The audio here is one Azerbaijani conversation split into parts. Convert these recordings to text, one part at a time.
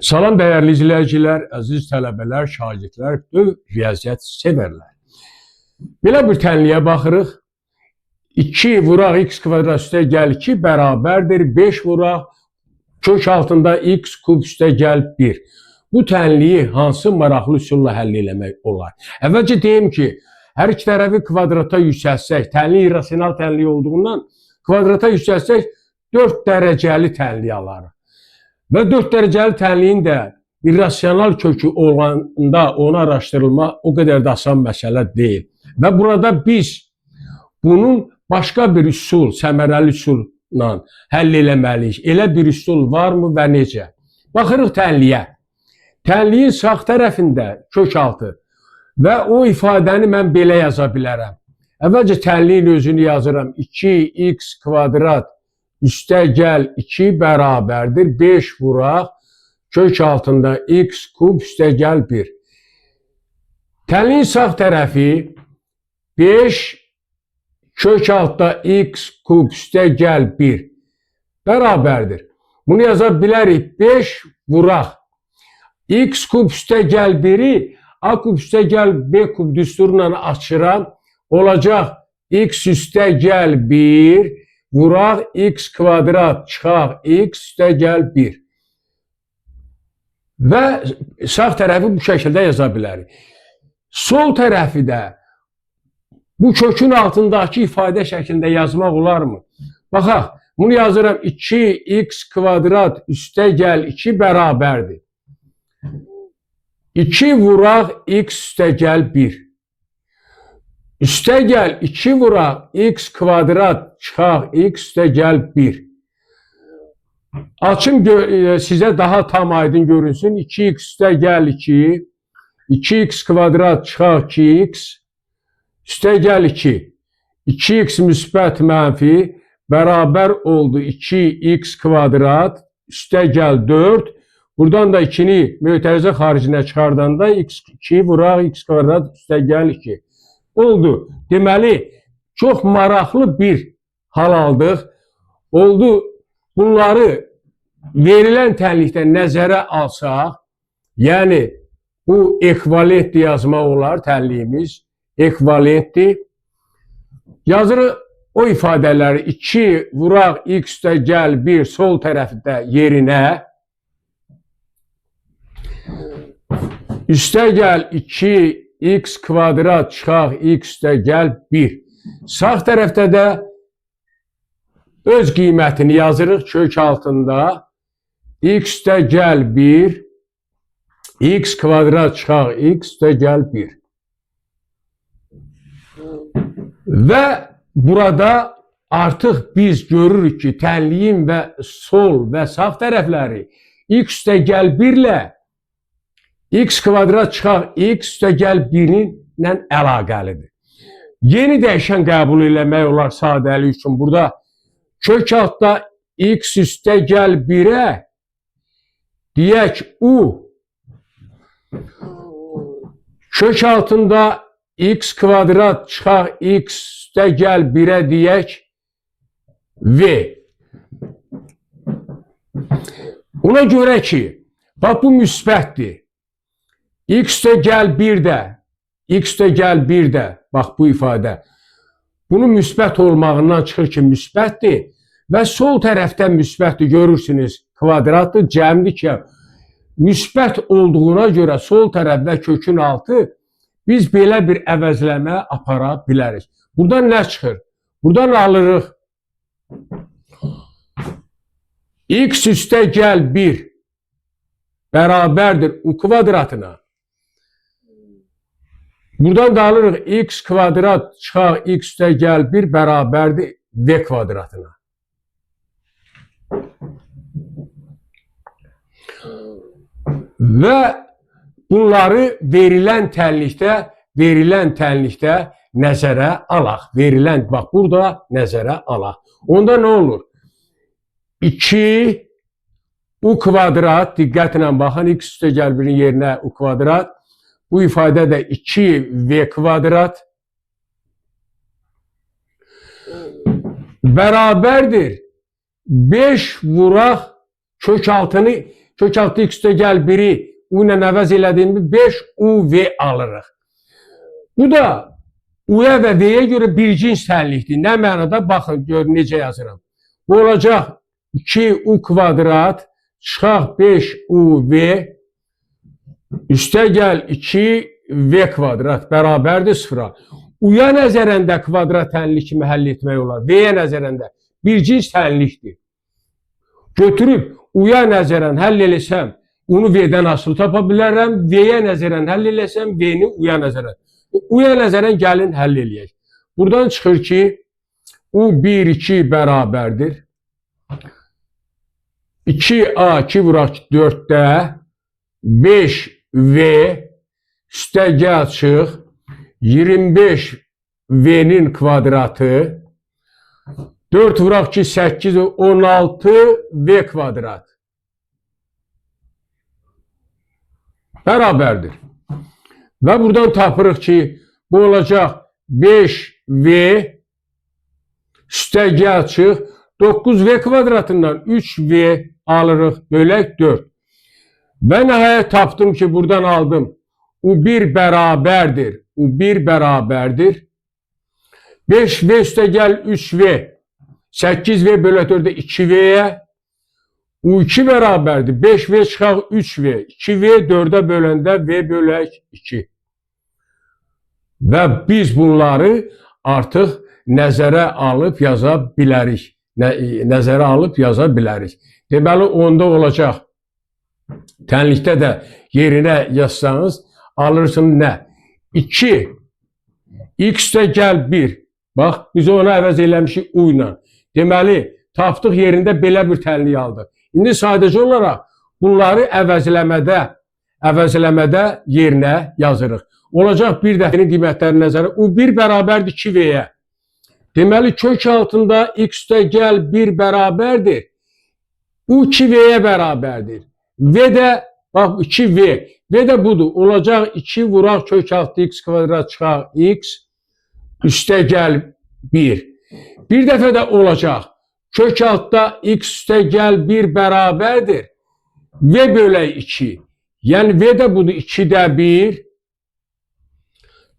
Salam dəyərli izləyicilər, əziz tələbələr, şagirdlər, riyaziyyat sevərlər. Belə bir tənliyə baxırıq. 2 vuraq x kvadrat üstə gəl 2 bərabərdir 5 vuraq kök altında x kub üstə gəl 1. Bu tənliyi hansı maraqlı üsulla həll eləmək olar? Əvvəlcə deyim ki, hər iki tərəfi kvadrata yüksəltsək, tənlik irrasional tənlik olduğundan kvadrata yüksəltsək 4 dərəcəli tənlik alarıq. Və 4 dərəcəli tənliyin də irrasional kökü olanda onu araşdırılmaq o qədər də asan məsələ deyil. Və burada biz bunun başqa bir üsul, səmərəli üsulla həll eləməliyik. Elə bir üsul varmı və necə? Baxırıq tənliyə. Tənliyin sağ tərəfində kök altı və o ifadəni mən belə yaza bilərəm. Əvvəlcə tənliyin özünü yazıram. 2x kvadrat üstə gəl 2 bərabərdir 5 vuraq kök altında x kub üstə gəl 1. Tənliyin sağ tərəfi 5 kök altda x kub üstə gəl 1 bərabərdir. Bunu yaza bilərik 5 vuraq x kub üstə gəl 1-i a kub üstə gəl b kub düsturla açıram. Olacaq x üstə gəl 1 vuraq x kvadrat çıxaq x üstə gəl 1. Və sağ tərəfi bu şəkildə yaza bilərik. Sol tərəfi də bu kökün altındakı ifadə şəklində yazmaq olarmı? Baxaq, bunu yazıram 2x kvadrat üstə gəl 2 bərabərdir. 2 vuraq x üstə gəl 1. Üstə gəl 2 vuraq x kvadrat çıxaq x üstə gəl 1. Açım sizə daha tam aydın görünsün. 2x üstə gəl 2, 2x kvadrat çıxaq 2x üstə gəl 2. 2x müsbət mənfi bərabər oldu 2x kvadrat üstə gəl 4. Buradan da 2-ni mötərizə xaricinə çıxardanda x2 vuraq x kvadrat üstə gəl 2. Oldu. Deməli, çox maraqlı bir hal aldıq. Oldu. Bunları verilən tənlikdə nəzərə alsaq, yəni bu ekvivalentli yazmaq olar tənliyimiz. Ekvivalentli. Yazırıq o ifadələri 2 vuraq x üstə gəl 1 sol tərəfdə yerinə. Üstə gəl 2x kvadrat çıxaq x üstə gəl 1. Sağ tərəfdə də öz qiymətini yazırıq kök altında. X üstə gəl 1, x kvadrat çıxaq x üstə gəl 1. Və burada artıq biz görürük ki, tənliyin və sol və sağ tərəfləri x üstə gəl 1 ilə x kvadrat çıxaq x üstə gəl 1-ilə əlaqəlidir. Yeni dəyişən qəbul eləmək olar sadəlik üçün. Burada kök altda x üstə gəl 1-ə deyək u, kök altında x kvadrat çıxaq x üstə gəl 1-ə deyək v. Ona görə ki, bax bu müsbətdir. X üstə gəl 1-də, x üstə gəl 1-də, bax bu ifadə. Bunun müsbət olmağından çıxır ki, müsbətdir və sol tərəfdə müsbətdir, görürsünüz, kvadratdır, cəmdir ki, müsbət olduğuna görə sol tərəf və kökün altı biz belə bir əvəzləmə apara bilərik. Buradan nə çıxır? Buradan alırıq x üstə gəl 1 bərabərdir u kvadratına. Buradan da alırıq x kvadrat çıxaq x üstə gəl 1 bərabərdir v kvadratına. Və bunları verilən tənlikdə nəzərə alaq. Verilən, bax burada nəzərə alaq. Onda nə olur? 2 u kvadrat, diqqətlə baxın, x üstə gəl 1-in yerinə u kvadrat. Bu ifadə də 2v kvadrat bərabərdir 5 vuraq kök altını. Kök altı x üstə gəl 1-i u ilə əvəz elədiyimdə 5uv alırıq. Bu da u-ya və v-yə görə bir cins tənlikdir. Nə mənada? Baxın, gör necə yazıram. Bu olacaq 2u kvadrat çıxaq 5uv üstə gəl 2v kvadrat bərabərdir 0-a. U-ya nəzərən də kvadrat tənlik kimi həll etmək olar. V-yə nəzərən də bir cins tənlikdir. Götürüb U-ya nəzərən həll eləsəm, U-nu V-dən asılı tapa bilərəm. V-yə nəzərən həll eləsəm, V-ni U-ya nəzərən. U-ya nəzərən gəlin həll eləyək. Buradan çıxır ki, U 1, 2 bərabərdir. 2A 2 vuraq 4-də 5V üstə gəl çıx 25 V-nin kvadratı 4 vuraq ki 8 16 V kvadrat bərabərdir. Və buradan tapırıq ki, bu olacaq 5V üstə gəl çıx 9V kvadratından 3V alırıq, bölək 4. Və nəhayət tapdım ki, buradan aldım. U1 bərabərdir. U1 bərabərdir. 5V üstə gəl 3V. 8V bölək 4-də 2V-yə. U2 bərabərdir. 5V çıxaq 3V. 2V 4-ə böləndə V bölək 2. Və biz bunları artıq nəzərə alıb yaza bilərik. Nəzərə alıb yaza bilərik. Deməli, onda olacaq. Tənlikdə də yerinə yazsanız, alırsın nə? 2, x də gəl 1. Bax, biz onu əvəz eləmişik u ilə. Deməli, tapdıq yerində belə bir tənlik aldıq. İndi sadəcə olaraq bunları əvəzləmədə yerinə yazırıq. Olacaq bir dəfənin qiymətləri nəzərə. U1 bərabərdir 2V-yə. Deməli, kök altında x də gəl 1 bərabərdir. U 2V-yə bərabərdir. V də, bax 2V. V də budur. Olacaq 2 vuraq kök altı x kvadrat çıxaq x üstə gəl 1. Bir dəfə də olacaq. Kök altda x üstə gəl 1 bərabərdir. V bölək 2. Yəni V də budur 2-də 1.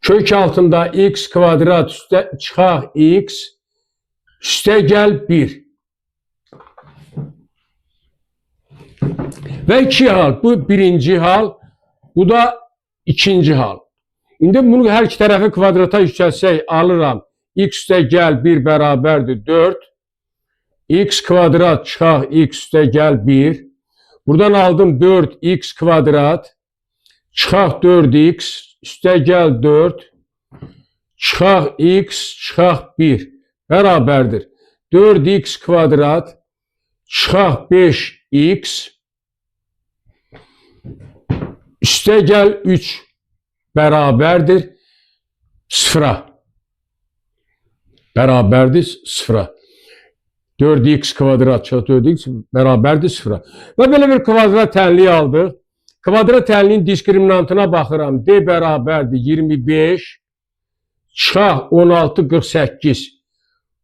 Kök altında x kvadrat üstə çıxaq x üstə gəl 1. Və iki hal. Bu birinci hal, bu da ikinci hal. İndi bunu hər iki tərəfi kvadrata yüksəltsək alıram. X üstə gəl 1 bərabərdir 4. X kvadrat çıxaq x üstə gəl 1. Buradan aldım 4x kvadrat. Çıxaq 4x üstə gəl 4. Çıxaq x çıxaq 1 bərabərdir. 4x kvadrat çıxaq 5x üstə gəl 3 bərabərdir 0-a. Bərabərdir 0-a. 4x kvadrat çıxaq 4x bərabərdir 0-a. Və belə bir kvadrat tənliyi aldıq. Kvadrat tənliyin diskriminantına baxıram. D bərabərdir 25 çıxaq 16 48.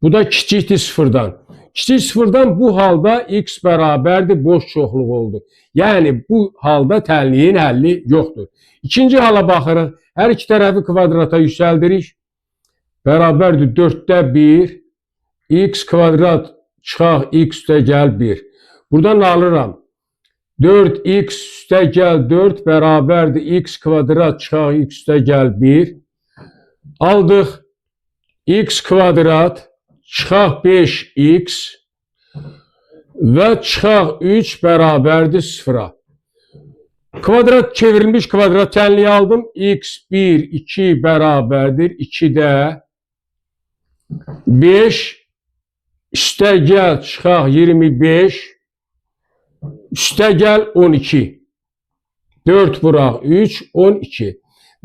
Bu da kiçikdir 0-dan. Kiçik 0-dan bu halda x bərabərdir boş çoxluq oldu. Yəni bu halda tənliyin həlli yoxdur. İkinci hala baxırıq. Hər iki tərəfi kvadrata yüksəldirik. Bərabərdir 4-də 1 x kvadrat çıxaq x üstə gəl 1. Buradan alıram. 4x üstə gəl 4 bərabərdir x kvadrat çıxaq x üstə gəl 1. Aldıq x kvadrat çıxaq 5x və çıxaq 3 bərabərdir 0-a. Kvadrat çevrilmiş kvadrat tənliyi aldım. X 1, 2 bərabərdir 2-də 5 üstə gəl çıxaq 25 üstə gəl 12. 4 vuraq 3, 12.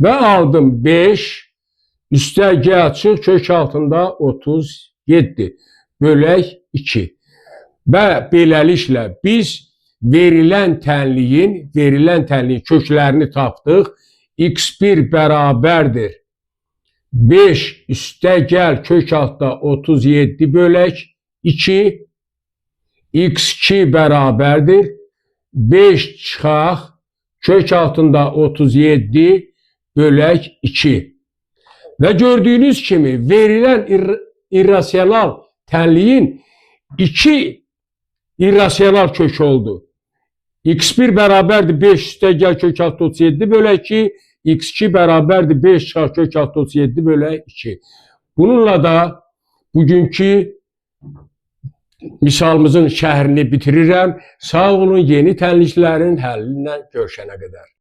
Və aldım 5 üstə gəl çıx kök altında 37 bölək 2. Və beləliklə biz verilən tənliyin köklərini tapdıq. X1 bərabərdir 5 üstə gəl kök altda 37 bölək 2. X2 bərabərdir 5 çıxaq kök altında 37 bölək 2. Və gördüyünüz kimi verilən irrasional tənliyin 2 irrasional kökü oldu. X1 bərabərdir 5 üstəgəl kök altı 37 bölək 2, x2 bərabərdir 5 çıxaq kök altı 37 bölək 2. Bununla da bugünkü misalımızın şərhini bitirirəm. Sağ olun, yeni tənliklərin həlli ilə görüşənə qədər.